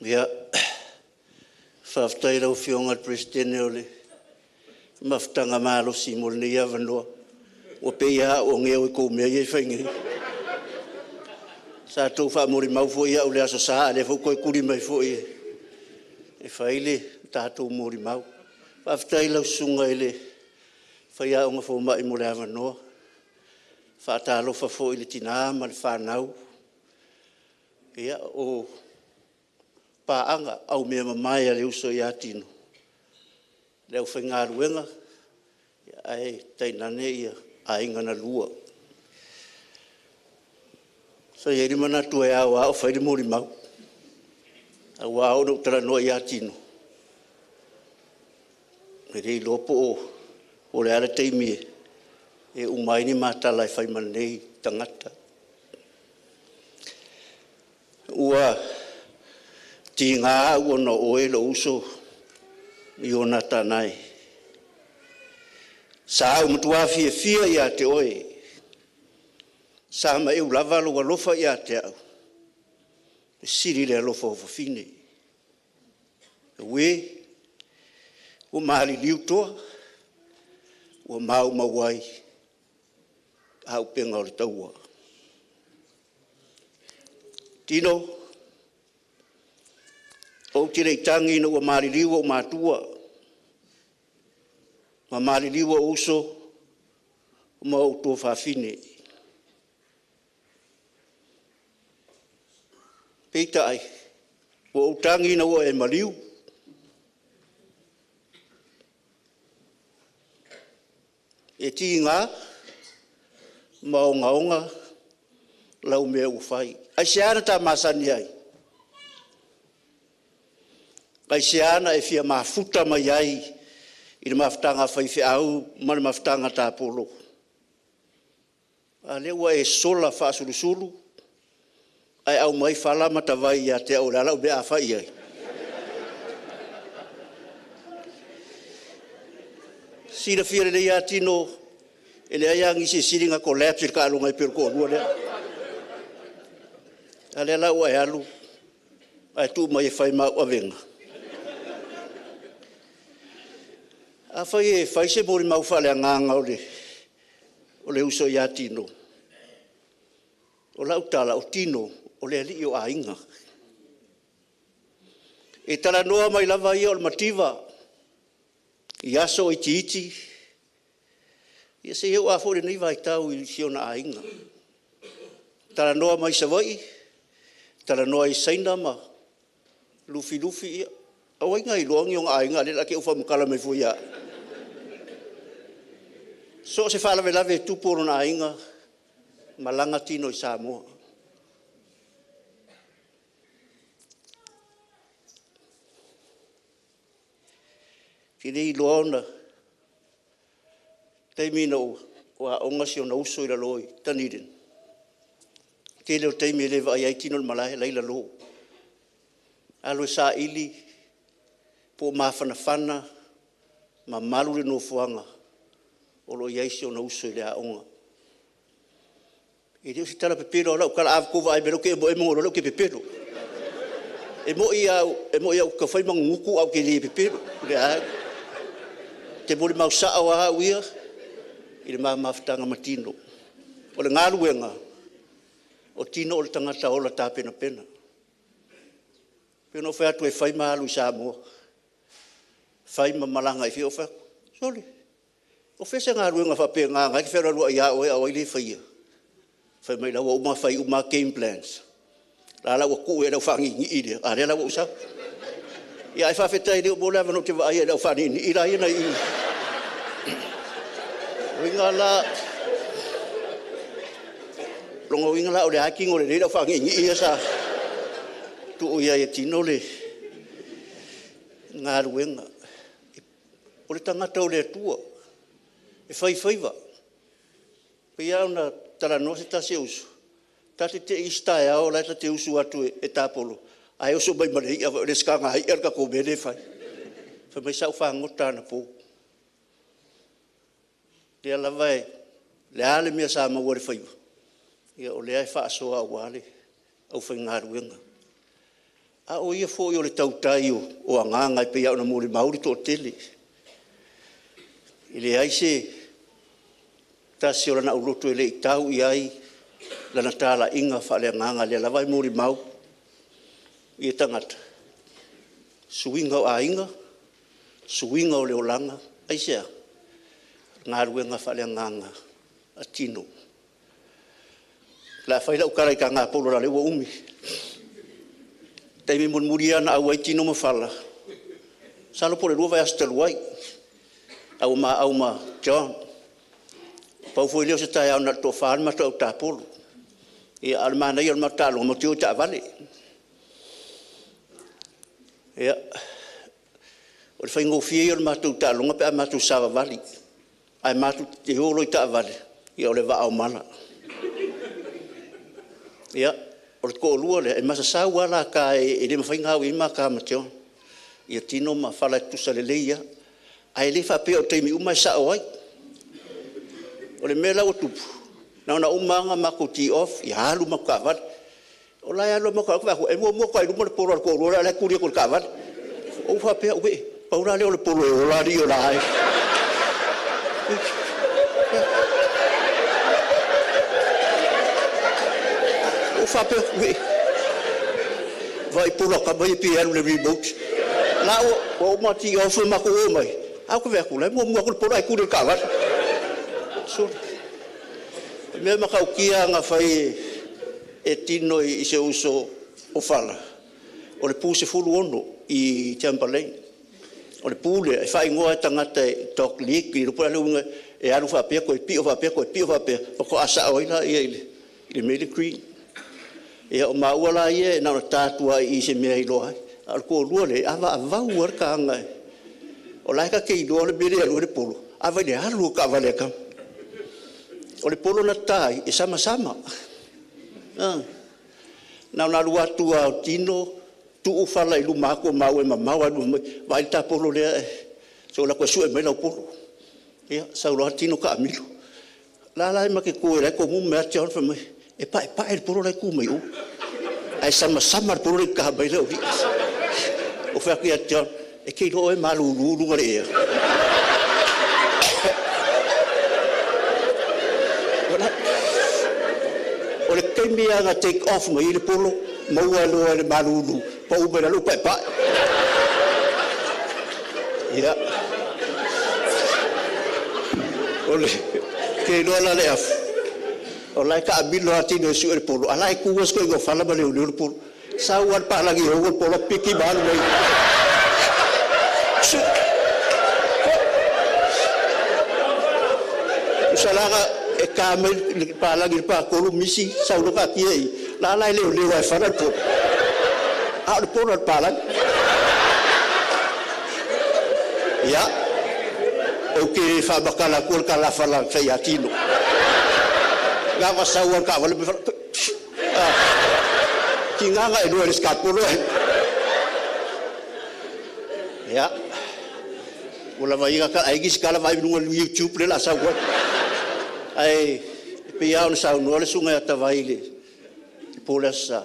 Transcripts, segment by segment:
Ia, faafetai i lau Afioga i le Peresetene o le mafutaga malosi mo lenei avanoa. Ua pei lava au o geo i tou mea ia e fai nei. Sa outou faamolimau foi au i le Aso Sa, a o lea foi ua toe tuli mai foi e fai le tatou molimau. Faafetai i lau Susuga i le faiaoga fomai mo le avanoa. E faatalofa foi i le tina ma le fanau, o paaga, aumeamamae a le uso ia Tino, le aufaigaluega, ae tainane aiga na lua. Sa i ai le manatu e ao lava ona fai le molimau, aua a oo ina ou talanoa ia Tino, e le iloa po o le a le taimi e uma ai ni ma tala e fai ma lenei tagata. Ua tiga au ona o oe lou uso Ionatana e, sa ou matua fiafia ia te oe, sa maeu lava lou alofa ia te au, e sili le alofa o afafine. Aue, ua maliliu toa, ua maumau ai auupega o le taua. Tino, ou te le i tagi ina ua maliliu ou matua, ma maliliu ou uso ma ou tuafafine, peitai ua ou tagi ina ua e maliu. E tiga ma ogaoga lau mea ua fai. Aisea na ta masani ai? Aisea na e fia mafuta mai ai i le mafutaga a faifeau ma le mafutaga a tapolo? A lea ua e sola faasulusulu ae aumai fala ma ta vai ia te au o le a lau mea a fai i ai? E silafia lelei lava Tino, e leai lava nisi e sili ona collapse i le taaloga e pei o le toalua lea. A lea la ua e alu ae tuu mai e fai ma au avega. Afai e fai se molimau faaleagaga o le uso ia Tino, o lau tala, o Tino o le alii o aiga. E talanoa mai lava ia o le mativa i aso o itiiti, ia seia oo lava foi i lenei vaitau i si ona aiga. Talanoa mai Savaii, talanoa i Saina ma Lufilufi, ia o ai na iloa ni ona aiga a o lea o le a te i faamatala mai fua ia au? So o se faalavelave e tupu i lona aiga, malaga Tino i Samoa. Ou te le iloa ona… o le taimi na ou aoga si ona uso i lalo i Dunedin, o le tele o taimi e le vaaia ai Tino i le malae o la e i lalo, alu e saili po o mafanafana ma malu le nofoaga o lo o i ai si ona uso i le aoga. E le o se tala pepelo lava lau tala, a outou vaai mai loa ou te emoemo ona iloa lea ou te pepelo. E moni lava ou te tau fai ma nunutu ae ou te le pepelo, leai. Ou te molimau sao lava au ia i le ma mafutaga ma Tino. O le galuega, o Tino o le tagata ola tapenapena. E pei ona ou fai atu e fai ma alu i Samoa, fai ma malaga i fafo. Ou fai atu, sole, o fea se galuega faapena o lena e te fealualuai ia oe a o ai le faia? Fai mai la ua uma ona fai uma game plans, la ua tuu i ai le au faaniinii lea, a o lea la ua ou sau. Ia ae faafetai o lea ua maua le avanoa ou te vaai ai i le au faaniinii la ia na i i. O lona uiga la o lea lava e tino lelei le au faaniinii ia sa tuu i ai e tino le galuega. O le tagata o le Atua, e fai faiva. E pei lava ona talanoa se tasi ou uso, ta te te i isi taeao la e ta te usu atu e tapolo ae oso mai ma le i'a, o le resitalaga i'a le tatou mea lea e fai. Fai mai sa ou fagota anapo, o lea lava o le a le mea sa maua i le faiva, ia o lea e faasoa aua le aufaigaluega. A o ia foi o le tautai o agaga e pei ona molimau le toatele. E leai se tasi o lana aulotu e le i tau i ai lana talaiga faaleagaga, lea lava e molimau tagata, suiga o aiga, suiga o le olaga. Aisea? O galuega faaleagaga a tino. O le a fai lau tala i taga polo leaga o lea ua umi. O le taimi mulimuli ia na auai Tino ma Fala, masalo po o le 2 vaiaso talu ai, a ua ma au ma John. Pau foi lea o se taeao na o le toafa le matou au tapolo. Ia, a o le manaia o le matou taaloga, matou te o i taavale. Ia, o le faigofie ia o le matou taaloga pe a matou savavali, ae matou te o loa i taavale, ia o le vaa o mala. Ia, o le toalua lea, e masasau lava lata e le mafai ona au i ai ma ma John, ia Tino ma Fala e tutusa lelei lava. Ae le faapea o taimi uma e sao ai. O le mea la ua tupu, na ona uma lava ona matou tee off ia alu matou taavale. O la e alu lava matou taavale, ou te vaai atu e muamua atu lava i luma le polo a le toalua lea a o la e tuli atu e le taavale. Ou faapea, uei, pau la lea o le polo e ola alii o la e… Ou faapea atu, uei, vaai i polo a tama ia pei e alu i le remote. O la ua uma ona tee off ma matou oo mai, ae ou te vaai atu o la e muamua atu le polo ae tuli e le taavale. Sole, o le mea matautia lava na fai e Tino i si ou uso o Fala, o le pu 16 i Tampa Lane. O le pu lea e faaigoa e tagata e dog leg, pe le iloa po o le a le uiga, e alu faapea toe pio faapea toe pio faapea, faatoa sao ai lea i le mea lea e green. Ia o maua la ia na ona ta atu lava i i i se mea e iloa ai, a o le toalua lea, e avavau lava le taga, o la e ta te iloa le mea lea e alu ai le polo, ae vaai i le alu o taavale a tama. O le polo na ta ai, e samasama. Na ona alu atu lava o Tino tuu Fala i luma atu o maua e mamao alu fai mai, vaai le ta polo lea, se i ou alu atu e sue mai lau polo. Ia, sau loa Tino taamilo. O la e la ma te tu o la e tomumu mai lava John fai mai, e paepae le polo la e tu mai o, ae samasama le polo lea e ta mai le aualii. Ou fai atu ia John, e te iloa oe e malulu luga o le ea? O le taimi lava na take off mai ai le polo, maua loa e le malulu, pau mai lalo, paepae. Ia, e te iloa la le afu, o la e taamilo lava Tino e sue le polo, a o la e tu lava si toeaina o Fala ma leoleo le polo. Sau lava le palagi e ou le polo, piki ma alu ai. Tusa la na e ta mai le palagi i le patolu misi, sau loa taatia i i, o la e leoleo lava e Fala le polo, a o le polo a le palagi. Ia, ou te le faamatala atua le tala a Fala na fai ia Tino. Na ona sau lava o le taavale ma Fala, tiga na e iloa e le isi ta polo ae… Ia, ua lava ia na tala, a i ai nisi tala vaai i luga o le YouTube lea o le a sau ai. Ae pei lava ona saunoa le Susuga ia Tavai i le po o le Aso Sa,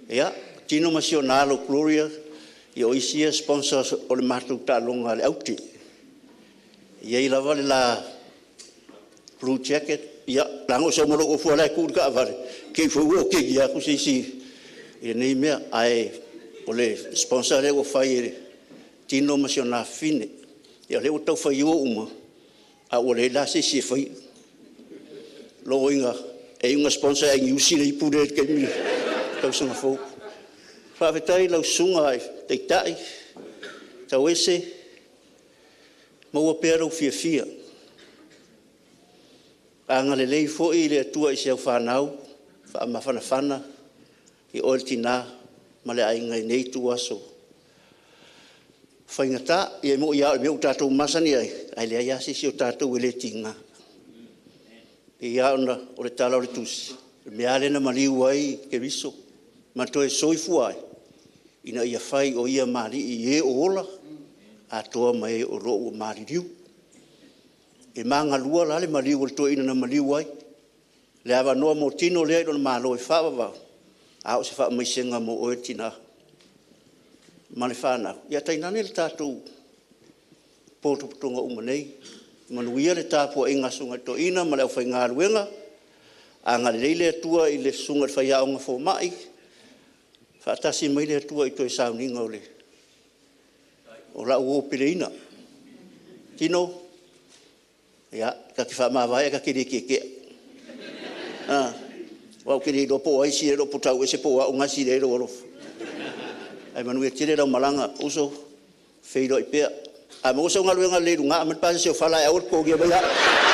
ia, Tino ma si ona alo o Gloria, ia o isi ia sponsors o le matou taaloga a le aute. E i ai lava le la blue jacket, ia, leaga ou sau ma lou ofu o la e tu i le taavale, te i foi ua otegia atu se isi i lenei mea, ae o le sponsor lea ua fai e Tino ma si ona afafine. Ia o lea ua tau faiua uma, a ua leai la se isi e faia. Lona uiga, e iu ina sponsor e Aigiusi le ipu lea i le taimi le tausaga fou. Faafetai i lau Susuga i le Taitai Tauese, maua pea lou fiafia, agalelei foi le Atua i si au fanau, faamafanafana i oe le tina ma le aiga i lenei ituaso faigata. Ia e moni lava o le mea ua tatou masani ai, ae leai lava se isi o tatou e le tiga. E pei lava ona o le tala o le Tusi, o le mea lava lea na maliu ai Keriso ma toe soifua ai, ina ia fai o Ia ma Alii i e o ola atoa ma e o lo o ua maliliu. E magalua la le maliu o le toeaina na maliu ai, le avanoa mo tino lea i lona malo e faavavau, a o se faamaisega mo oe le tina. ma le fanau, ia tainane le tatou potopotoga uma nei. Manuia le tapuaiga a Susuga i le Toeaina ma le aufaigaluega, agalelei le Atua i le Susuga i le faiaoga fomai, faatasi mai le Atua i toe sauniga o lau uo peleina. Tino, ia, ta te faamavae ae ta te le tietie, aua ou te le iloa po o ai e sili ai lou poto tauese po o au lena e sili ai lou alofa. Ae manuia tele lau malaga uso, feiloai pea. A maua sau galuega lelei i luga aumai le pasese o fala ae aua le totogia maia au.